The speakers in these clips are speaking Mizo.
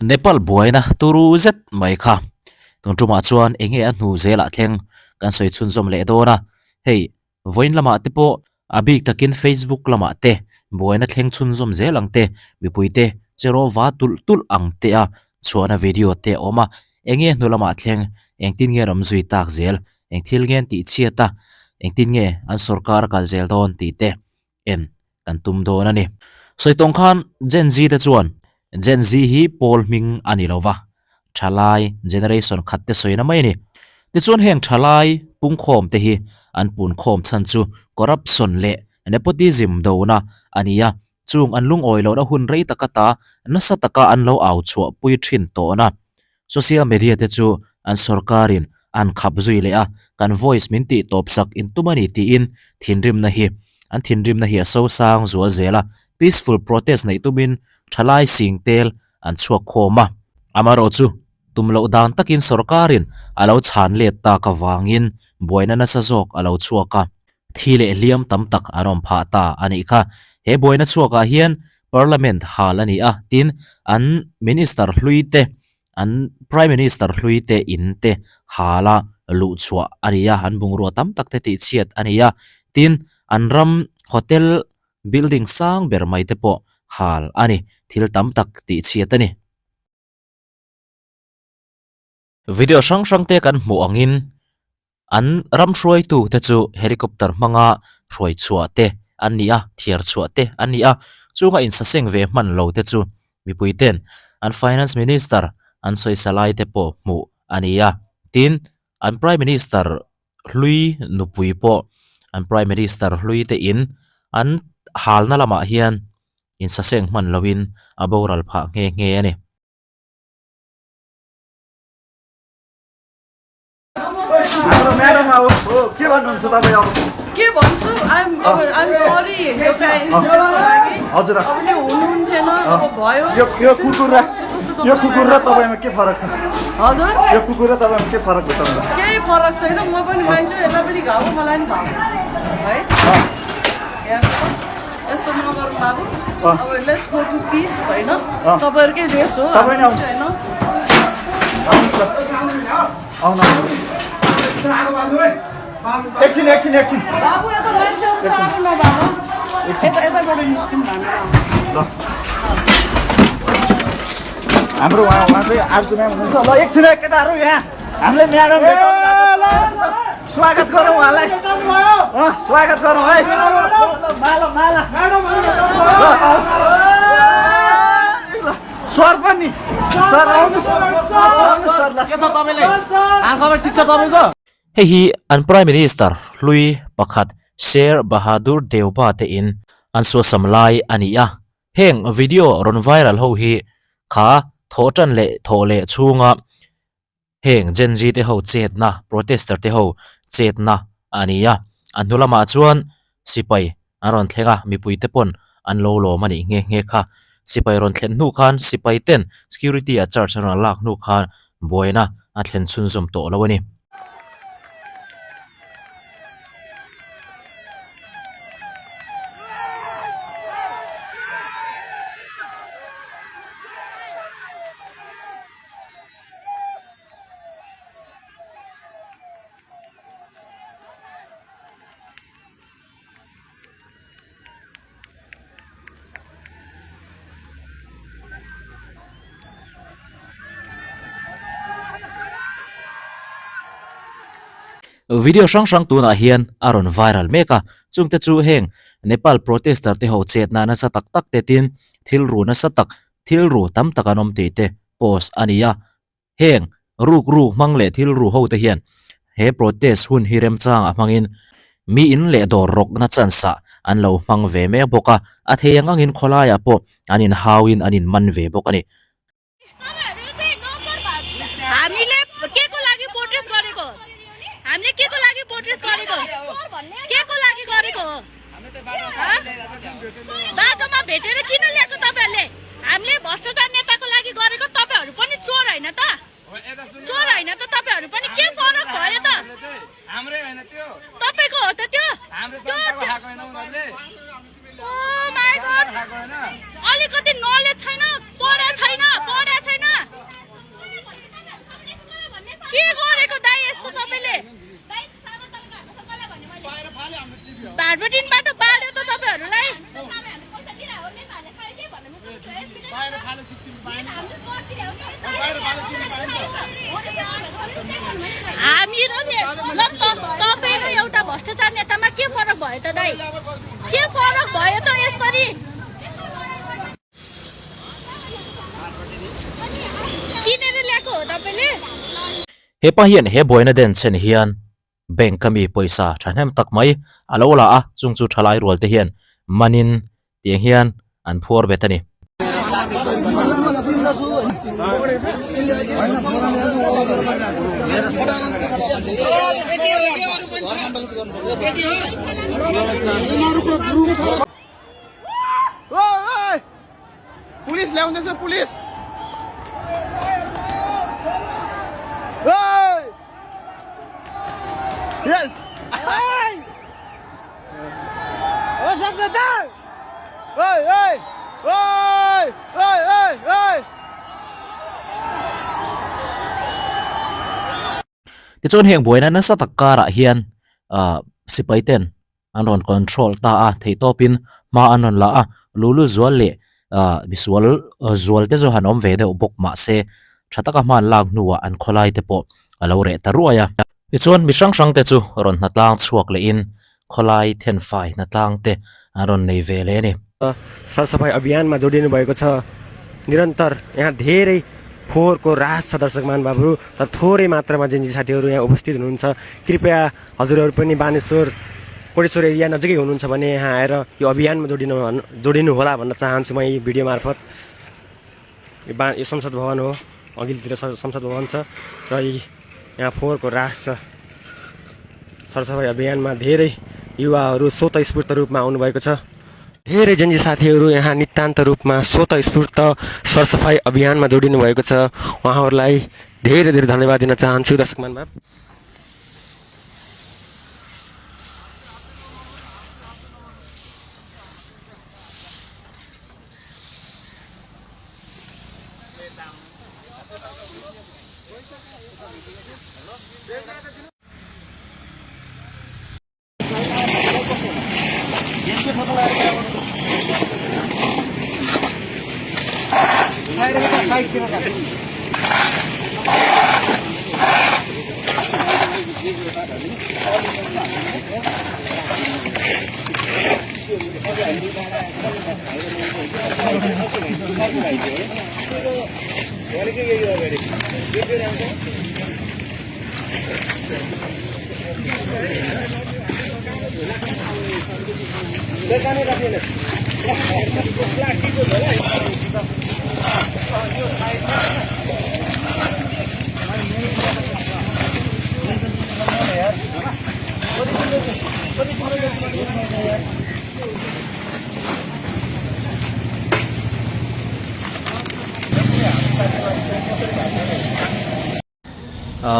Nepal buaina turu zet mai kha. Tun tumah chuan eng nge a hnu zelah thleng kan sawi chhunzawm leh dawn a, hei vawiin lamah te pawh a bik takin Facebook lamah te buaina thleng chhunzawm zel ang te, mipui te cheraw va tulh tulh ang te a chhuahna video te a awm a, eng nge hnu lamah thleng engtin nge an awm zui tak zel, eng thil nge an tihchhiat a, engtin nge an sawrkar a kal zel dawn tih te en kan tum dawn a ni. Sawi tawng khan Gen Z te chuan Gen Z hi pawl hming a ni lo va, thalai generation khat te sawina mai a ni. Tichuan heng thalai pungkhawm te hi an punkhawm chhan chu corruption leh nepotism dona a ni a, chung an lungawi lohna hun rei taka ta nasa taka an lo au chhuah pui thin tawhna Social media te chu an sorkarin an khap zui leh a, kan voice min tih tawp sak in tum a ni tiin thinrimna hi an thinrimna hi a so sang zual zel a, peaceful protest neih tumin thalai sing tel an chhuak khawm a. Amaherawh chu tum loh dan takin sorkarin a lo chhan let tak avangin buaina nasa zawk a lo chhuak a, thi leh hliam tam tak an awm phah ta a nih kha. He buaina chhuakah hian Parliament hal a ni a, tin an Minister hlui te, an Prime Minister hlui te in te hala luh chhuah a ni a, an bungrua tam tak te tihchhiat a ni a, tin an ram hotel building sang ber mai te pawh hal a ni, thil tam tak tihchhiat a ni. Video hrang hrang te kan hmuh angin an ram hruaitu te chu helicopter hmanga hruai chhuah te an ni a, thiar chhuah te an ni a, chunga insaseng ve hman lo te chu mipui ten an finance minister an sawisa lai te pawh hmuh a ni a, tin an prime minister hlui nupui pawh an prime minister hlui te in an halna lamah hian insaseng hman loin a boral phah nghe nghe a ni. हाम्रो madam अब हो के भन्नुहुन्छ तपाईँ अब के भन्छु I'm अब I'm sorry एउटा इन्सिडेन्टको लागि हजुर। अब त्यो हुनुहुन्थेन अब भयो यो यो कुकुर र यो कुकुर र तपाईँमा के फरक छ हजुर यो कुकुर र तपाईँमा के फरक भेट्टाउनु केही फरक छैन म पनि मान्छु यसलाई पनि घाउ मलाई पनि घाउ है हेर्नु त, यस्तो नगरौँ बाबु अँ। अब let's go to piece होइन अँ। तपाईँहरूकै देश हो तपाईँ नै हाम्रो आउनुहोस्। होइन आउनु एकछिन एकछिन एकछिन बाबु यता मान्छेहरू छ आउनु न बाबु यता यताबाट निस्क्यौँ हामी ल हाम्रो उहाँ उहाँ चाहिँ आर्जु म्याम हुनुहुन्छ ल एकछिन है केटाहरू यहाँ हामीले म्याडम भेटाउनु भएको छ। स्वागत गरौँ उहाँलाई अँ, स्वागत गरौँ है ल, ल, माला माला ल, आऊ। ल, सर पनि सर आउनुहोस् आउनुहोस् सर ल के छ तपाईँले हालखबर ठिक छ तपाईँको Hei hi an Prime Minister hlui pakhat Sher Bahadur Deuba te in an suasam lai a ni a. Heng video rawn viral ho hi kha thawh tan leh thawh leh chhunga Heng Gen Z te ho chetna, protester te ho chetna a ni a, a hnu lamah chuan sipai an rawn thleng a, mipui te pawn an lo lawm a nih nghe nghe kha. Sipai rawn thlen hnu khan sipai ten security a charge an rawn lak hnu khan buaina a thlen chhunzawm tawh lo a ni. Video hrang hrang tunah hian a rawn viral mek a, chungte chu heng Nepal protester te ho chetna nasa tak tak te tin thil ru nasa tak thil ru tam tak an awm tih te post a ni a, heng ruk ruk hmang leh thil ru ho te hian he protest hun hi remchangah hmangin mi in leh dawr rawkna chance ah an lo hmang ve mek bawk a, a thei ang angin khawlaiah pawh an inhau in an inman ve bawk a ni. हामीले के को लागि protest गरेको हामीले के को लागि प्रोटेस्ट गरेको के को लागि गरेको हो बाटोमा भेटेर किन ल्याएको तपाईँहरूले हामीले भ्रष्टाचार नेताको लागि गरेको तपाईँहरू पनि चोर होइन त चोर होइन त तपाईँहरू पनि के फरक भयो त तपाईँको हो त त्यो ओ my God अलिकति नलेज छैन पढे छैन पढे छैन। भाटबटिनबाट बाँड्यो त तपाईँहरूलाई? हामी र ल तपाईँ र एउटा भ्रष्टाचार नेतामा के फरक भयो त दाइ? के फरक भयो त यसरी? किनेर ल्याएको हो तपाईँले? Hepa hian he buaina den chhen hian bank a mi pawisa thahnem tak mai a lo la a, chung chu thalai rual te hian manin tiang hian an phuar bet a ni. Police ल्याउँदैछ police. Yes. ओइ ओइ ओइ ओइ ओइ ओइ। Tichuan heng buaina nasa tak karah hian ah sipai ten an rawn control ta a, theihtawpin hma an rawn la a, lulu zual leh ah misual zual te chu han awm ve deuh bawk mahse tha taka hma an lak hnuah an khawlai te pawh a lo reh ta ruai a. Tichuan mi hrang hrang te chu rawn hnatlang chhuak lehin khawlai thenfai hnatlang te an rawn nei ve leh a ni. सरसफाइ अभियानमा जोडिनु भएको छ। निरन्तर यहाँ धेरै फोहोरको रास छ दर्शक महानुभावहरू, तर थोरै मात्रामा जेन्जी साथीहरू यहाँ उपस्थित हुनुहुन्छ। कृपया हजुरहरू पनि बानेश्वर कोटेश्वर एरिया नजिकै हुनुहुन्छ भने यहाँ आएर यो अभियानमा जोडिनु होला भन्न चाहन्छु म यही भिडियो मार्फत। यो संसद भवन हो, अघिल्तिर संसद भवन छ र यहाँ फोहोरको रास छ। सरसफाइ अभियानमा धेरै युवाहरू स्वतःस्फूर्त रूपमा आउनुभएको छ। धेरै जेन्जी साथीहरू यहाँ नितान्त रूपमा स्वतःस्फूर्त सरसफाइ अभियानमा जोडिनु भएको छ। उहाँहरूलाई धेरै धेरै धन्यवाद दिन चाहन्छु दर्शक महानुभाव।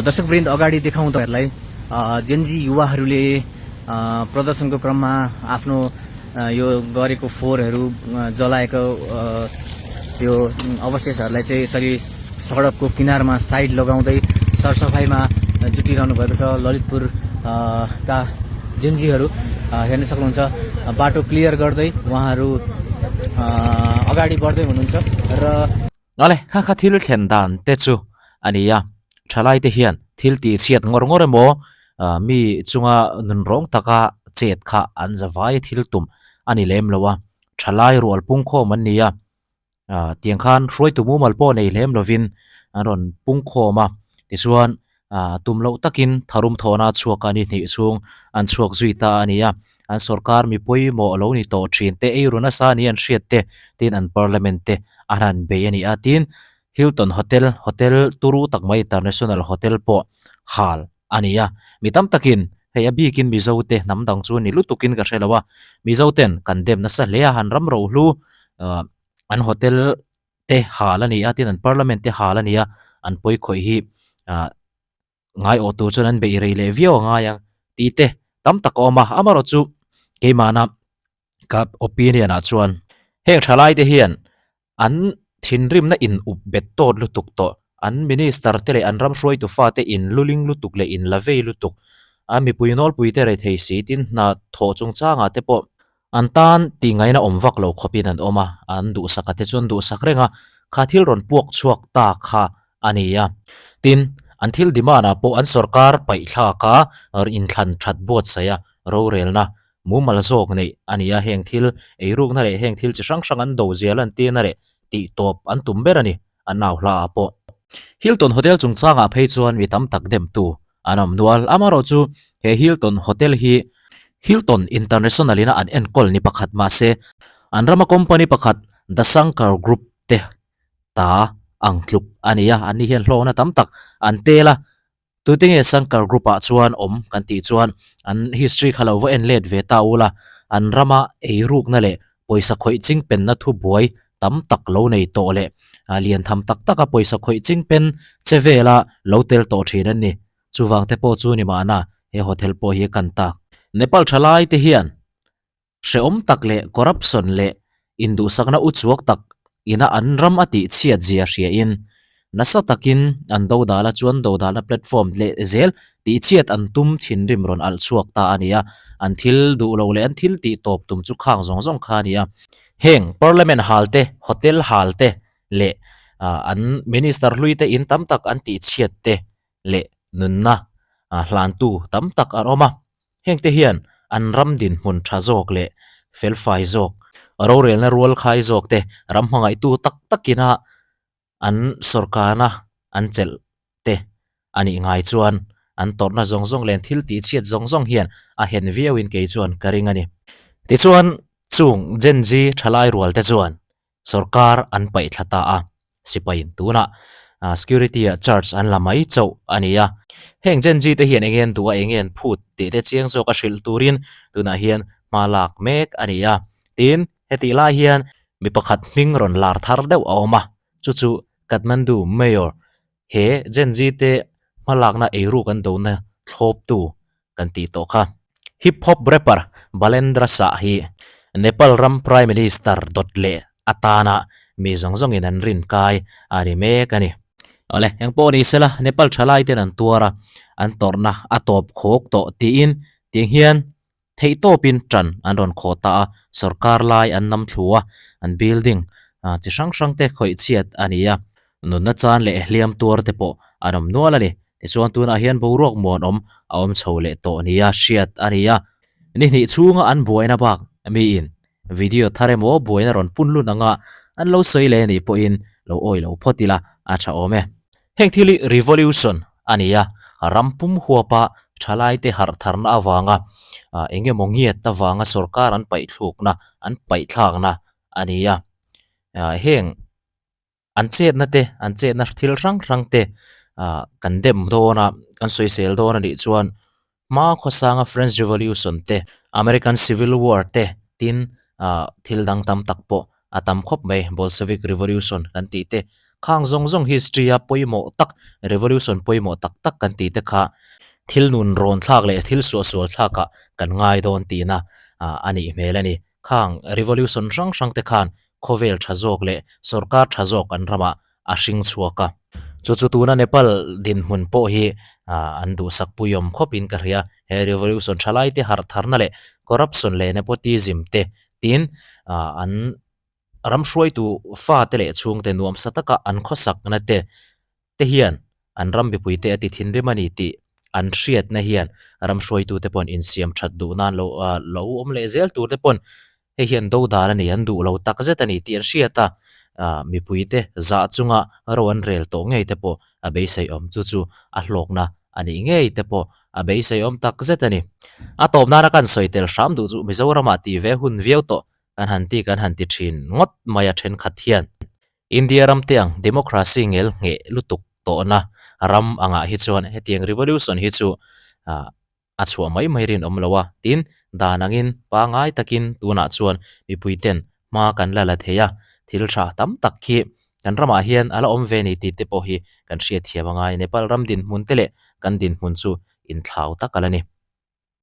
दर्शकवृन्द अगाडि देखाउँ तपाईँहरूलाई जेन्जी युवाहरूले प्रदर्शनको क्रममा आफ्नो यो गरेको फोहोरहरू जलाएको त्यो अवशेषहरूलाई चाहिँ यसरी सडकको किनारमा साइड लगाउँदै सरसफाइमा जुटिरहनु भएको छ। ललितपुर का जेन्जीहरू हेर्न सक्नुहुन्छ, बाटो क्लियर गर्दै उहाँहरू अगाडि बढ्दै हुनुहुन्छ र Ngale kha kha thil thlen dan te chu a ni a, thalai te hian thil tih chhiat ngawr ngawr emaw mi chunga nun rawng taka chet kha an za vai thil tum a ni lem lo a, thalai rual pungkhawm an ni a, tiang khan hruaitu mumal pawh nei lem lovin an rawn pungkhawm a, tichuan tum loh takin tharum thawhna chhuak a ni hnih chhung an chhuak zui ta a ni a, an sorkar mi pawimawh lo ni tawh thin te ei ru nasa ni an hriat te tin an parliament te an han bei a ni a, tin Hilton Hotel, hotel turu tak mai international hotel pawh hal a ni a, mi tam takin hei a bikin Mizo te hnam dang chu ni lutukin ka hre lo a, Mizo ten kan dem nasa hle a, han ram rohlu an hotel te hal a ni a, tin an parliament te hal a ni a, an pawi khawih hi ah ngai awh tur chuan an beih rei leh viau a ngai ang tih te tam tak a awm a, amaherawhchu keimahna ka opinion ah chuan heng thalai te hian an thinrimna in up bet tawt lutuk tawh, an minister te leh an ram hruaitu fate in luling lutuk leh in la vei lutuk. A mipui nawlpui te rethei si tin hna thawh chungchangah te pawh an tan tih ngaihna awm vak lo khawpin an awm a, an duhsaka te chu an duhsak reng a, kha thil rawn puak chhuak ta kha a ni a. Tin, an thil demand ah pawh an sorkar paih thlak a, inthlan that buatsaih a, rorelna mumal zawk neih a ni a, heng thil eirukna leh heng thil chi hrang hrang an do zia lantirna leh tih tawp an tum ber a ni, an au hla ah pawh. Hilton Hotel chungchangah phei chuan mi tam tak demtu an awm nual. Amaherawhchu he Hilton Hotel hi Hilton International ina an enkawl ni pakhat mahse an rama company pakhat The Sankar Group te ta ang tluk a ni a, anni hian hlawkna tam tak an tel a. Tute nge Sankar Group ah chuan awm kan tih chuan an history kha lo va en let ve ta ula, an rama eirukna leh pawisa khawih ching penna thubuai tam tak lo nei tawh leh lian tham tak taka pawisa khawih ching pen che vela lo tel tawh thin an ni. Chuvang te pawh chu ni mahna he hotel pawh hi a kan tak. Nepal thalai te hian Hrehawm tak leh corruption leh induhsakna uchuak tak ina an ram a tih chhiat zia hria in nasa takin an dodal a chuan dodalna platform leh zel tih chhiat an tum thinrim rawn alh chhuak ta a ni a, an thil duh lo leh an thil tih tawp tum chu khang zawng zawng kha a ni a. Heng parliament hal te, hotel hal te leh an minister hlui te in tam tak an tih chhiat te leh nunna hlantu tam tak an awm a. Hengte hian an ram dinhmun tha zawk leh felfai zawk, rorelna rual khai zawk te ram hmangaihtu tak takina an sawrkarna an chelh te a nih ngai chuan an tawrhna zawng zawng leh an thil tih chhiat zawng zawng hian a hen viauin kei chuan ka ring a ni. Tichuan, chung Gen Z thalai rual te chuan Sorkar an paih thla ta a, sipaiin tunah security ah charge an la mai chauh a ni a. Heng Gen Z te hian enge an duh a, enge an phut tih te chiang zawk a hrilh turin tunah hian hma lak mek a ni a. Tin, hetih lai hian mi pakhat hming rawn lar thar deuh a awm a, chu chu Kathmandu Mayor he Gen Z te hmalakna eiruk an dona thlawptu kan tih tawh kha. Hip hop rapper Balendra Shah hi Nepal ram Prime Minister dawt leh atana mi zawng zawngin an rin kai a ni mek a ni. Awle, eng pawh ni sela Nepal thalai ten an tuar a, an tawrhna a tawp khawk tawh tiin tiang hian Theihtawpin ṭan an rawn khawh ta a, sorkar lai an nam thlu a, an building chi hrang hrang te khawih chhiat a ni a, nunna chan leh hliam tuar te pawh an awm nual a ni. Tichuan tunah hian boruak muanawm a awm chho leh tawh nia hriat a ni a, ni hnih chhunga an buaina bak miin video thar emaw buaina rawn pun lun anga an lo sawi leh anih pawhin lo awi lo phawt ila a tha awm e. Heng thil hi revolution a ni a, ram pum huapa thalaite harh tharna avanga eng emaw ngiat avanga sorkar an paihthlukna an paihthlakna a ni a, heng an chetna te an chetna thil hrang hrang te kan dem dawn a kan sawisel dawn a nih chuan Hma khawsanga French Revolution te, American Civil War te tin thil dang tam tak pawh a tam khawp mai. Bolshevik Revolution kan tih te khang zawng zawng history a pawimawh tak, revolution pawimawh tak tak kan tih te kha thil nun rawn thlak leh thil suahsual thlakah kan ngai dawn tihna a nih hmel a ni. Khang revolution hrang hrang te khan khawvel tha zawk leh sorkar tha zawk an ramah a hring chhuak a. Chu chu tuna Nepal dinhmun pawh hi an duhsak puiawm khawpin ka hria. He revolution thalai te harh tharna leh corruption leh nepotism te tin an ram hruaitu fate leh chhungte nuamsa taka an khawsakna te te hian an ram mipuite a ti thinrim a ni tih an hriatna hian ram hruaitute paw'n insiam that duh nan lo lo awm leh zel tur te paw'n hei hian do dan a ni an duh lo tak zet a ni tih an hriat a, mipuite zah chunga ro an rel tawh ngei te pawh a beiseiawm chu chu a hlawkna a nih ngei te pawh a beiseiawm tak zet a ni. A tawp nana kan sawi tel hram duh chu Mizoramah tih ve hun viau tawh kan han ti kan han ti thin ngawt mai a thenkhat hian. India ram te ang democracy ngel ngheh lutuk tawhna ram angah hi chuan hetiang revolution hi chu a chhuah mai mai rinawm lo a, tin, dan angin pangai takin tunah chuan mipui ten hma kan la la thei a, thil tha tam tak khi kan ramah hian a la awm ve ni tih te pawh hi kan hriatthiam a ngai. Nepal ram dinhmun te leh kan dinhmun chu inthlau tak a la ni.